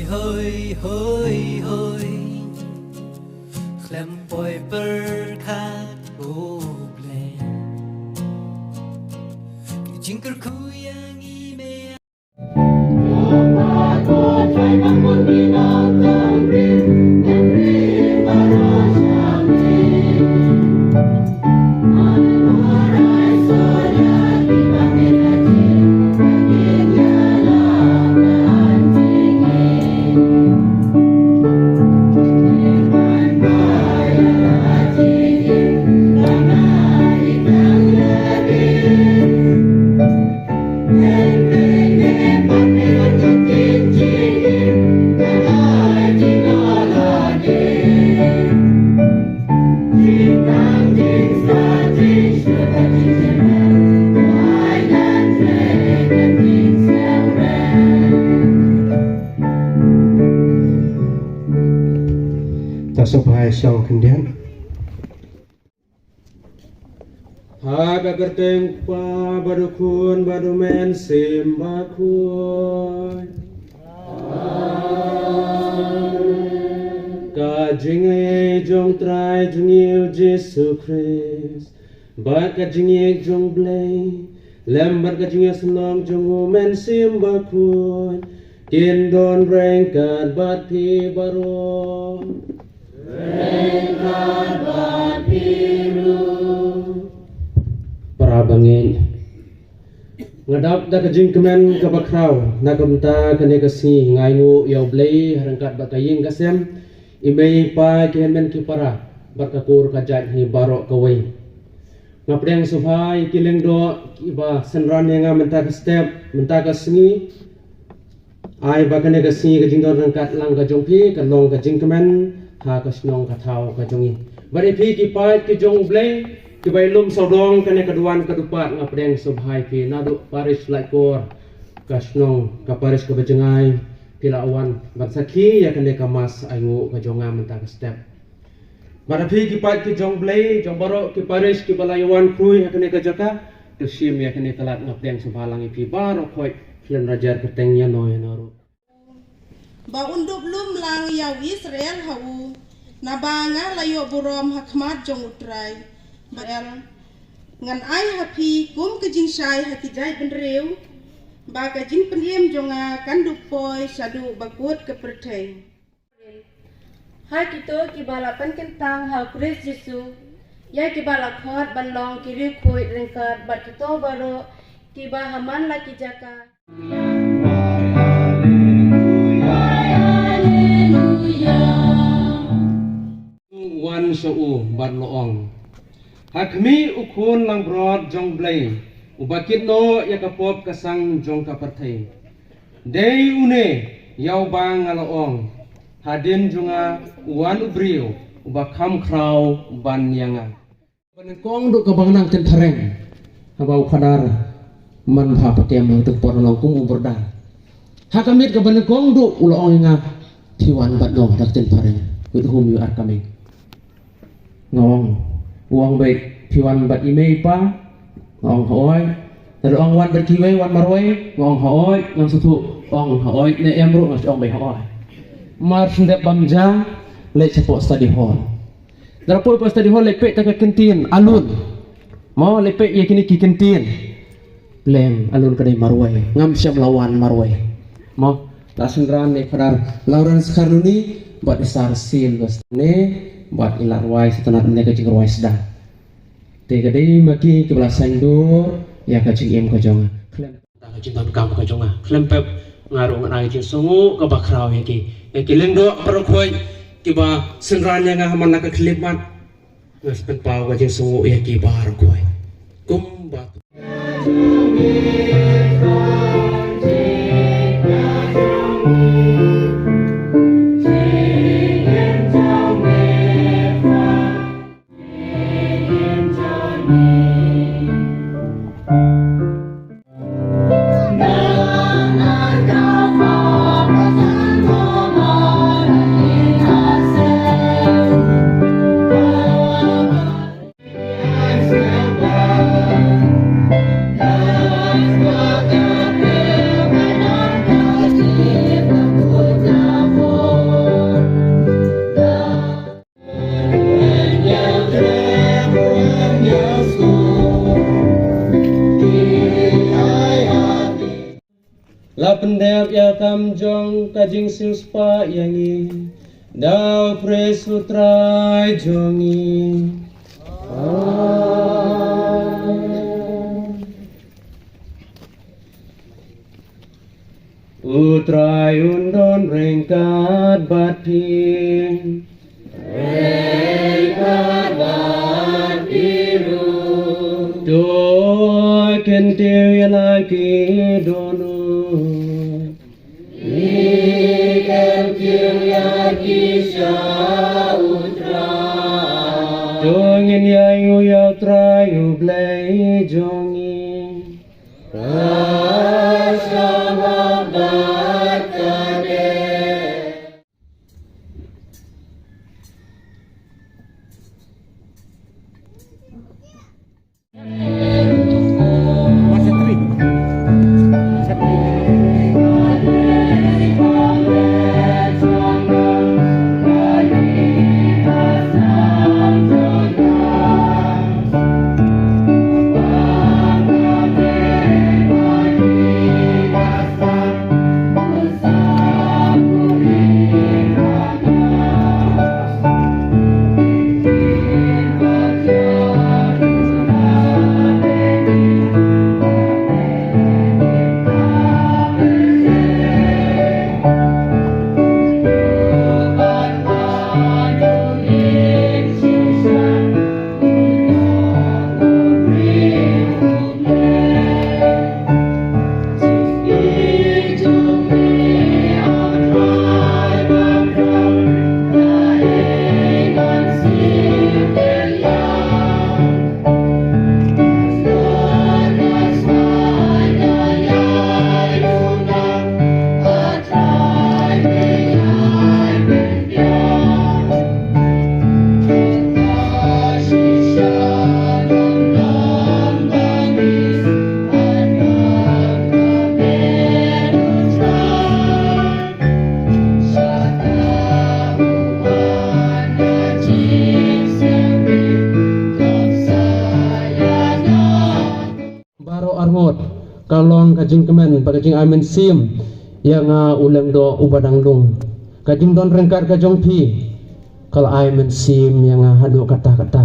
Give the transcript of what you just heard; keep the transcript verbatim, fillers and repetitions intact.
Hoi, hoi, hoi. Khlem poi pyrkhat, O Blei. Ki jingkyrkhu ïa ngi me. Ta sngewbha ïa shong khyndiat. Ha ka kyrteng Kpa bad u Khun bad u Mynsiem Bakhuid. Ka jingïeit jong Trai jong ngi u Jisu Khrist, bad ka jingïeit jong Blei, lem bad ka jingïasyllok jong u Mynsiem Bakhuid, kin don ryngkat bad phi baroh. Para bangeit, nga dap da ka jingkmen kaba khraw na ka bynta kane ka sngi, nga ainguh ïa U Blei ha ryngkat bad ka ïing ka sem, i mei i pa, ki hynmen ki para, bad ka kur ka jait hi baroh kawei. Nga pdiang sngewbha ïa ki lyngdoh kiba synran ïa nga mynta ka step, mynta ka sngi. Ai ba kane ka sngi ka jingdon ryngkat lang ka jong phi kan long ka jingkmen ha ka shnong ka thaw ka jong ngi. Bad ïa phi ki paid ki jong U Blei kiba ïalum sawdong kane ka duwan ka dupat, nga pdiang sngewbha ïa phi naduh parish Laitkor, ka shnong, ka parish kaba jngai, phi la wan ban sakhi ïa kane ka mass ainguh ka jong nga mynta ka step. Bad ïa phi ki paid ki jong U Blei jong baroh ki parish kiba la ïawan khrui ha kane ka jaka, to shim ïa kane ka lad, nga pdiang sngewbha lang ïa phi baroh khoit khlem da jer kyrteng ïano ïano ruh. Ba un dup lum lang ïa u Israel ha u, naba nga la ïoh burom ha khmat jong U Trai. Ba el ngan ai ha phi kum ka jingshai ha ki jaitbynriew, ba ka jingpynim jong nga kan dup poi shaduh ba kut ka pyrthei. Ha kito kiba la pynkyntang ha U Khrist Jisu, ïa kiba la khot ban long ki riewkhuid ryngkat bad kito baroh kiba ha man la ki jaka. Wan sha u bad la ong, ha khmih u Khun langbrot jong U Blei, uba kit noh ïa ka pop ka sang jong ka pyrthei. Dei une ïa uba nga la ong, hadien jong nga wan u briew uba kham khraw ban ïa nga. Ba nyngkong duh kaba nga nang tynphareng, haba u Phadar man bha pat ïa nga, te por long kum u bordar. Ha ka miet kaba nyngkong duh u la ong ïa nga, phi wan bad no da ka tynphareng, with whom you are coming. Nga ong, u ong beit, phi wan bad i mei i pa? Nga ong hooid. Te da ong wan bad kiwei, wan marwei? Nga ong hooid. Ngam sngewthuh, ong hooid ne em ruh, nga ong beit hooid. Mar shu dep bam ja, leit shapoh study hall. Da la poi shapoh study hall, leit peit ta ka kyntien, alun. Mo, leit peit ïa kine ki kyntien. Pleng, alun ka dei marwei, ngam shym la wan marwei. Mo, la synran ïa i Phadar Lawrence Kharluni bad i Sar Sil Westane, bad i la rwai sngewtynnat mynne ka jingrwai sdang. Te ka dei ma ki kiba la saiñdur ïa ka jingim ka jong nga. Khlem ka jingdonkam ka jong nga, khlem pep, nga ruh ngan ai ka jingsngewnguh kaba khraw ïa ki, ïa ki lyngdoh baroh khoit kiba synran ïa nga ha man la ka khyllipmat. Nga sa pynpaw ka jingsngewnguh ïa ki baroh khoit. Kumba La pyndep ïa ka kam jong ka jingsiewspah ïa ngi da U Khrist U Trai jong ngi. Amen. U Trai un don ryngkat bad phi. Ryngkat bad phi ruh. To kyntiew ïa la ki dohnud. Ngi kyntiew ïa ki sha U Trai. To ngin ïainguh ïa U Trai U Blei jong ngi. Ka shyam bad ka dei. Baroh arngut ka long ka jingkmen bad ka jingai mynsiem ïa nga u lyngdoh uba dang lung. Ka jingdon ryngkat ka jong phi ka la ai mynsiem ïa nga haduh katta katta.